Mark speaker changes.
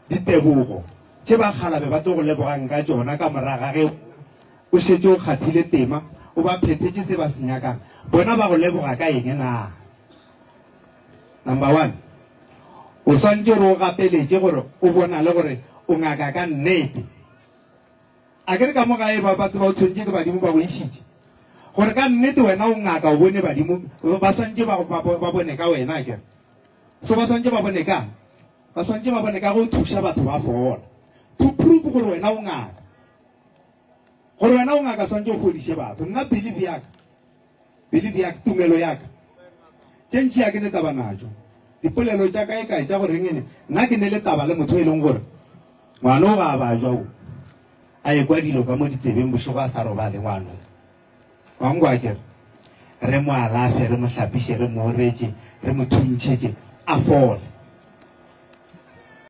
Speaker 1: Ditebogo tše bakgalabe ba tlo go lebogang ka tšona ka morago ga ge o šetše o kgathile tema, o ba phethetše se ba se nyakang, bona ba go leboga ka eng na? Number one, o swantše gore o gapeletše gore o bonale gore o ngaka ka nnete. A ke re ka mo gae ba ba tseba o tshwentše ke badimo ba go išitše, gore ka nnete wena o ngaka o bone badimo ba swantše ba, ba, ba bone ka wena akere. So ba swantše ba bone kang? Ba swantše ba bone ka go thuša batho ba fola. To prove gore wena o ngaka. Gore wena o ngaka swantše o fodiše batho. Nna belief ya ka, belief ya ka, tumelo ya ka, tše ntši a ke ne taba natšo. Dipolelo tša kae kae tša goreng ene, nna ke ne le taba le motho e leng gore ngwana o ga a bajwa o a ekwa dilo ka mo ditsebeng bošego a sa robale ngwana o. Wa nkwa akere? Re mo alafe, re mo hlapiše, re mo oretše, re mo thuntšhetše, a fole.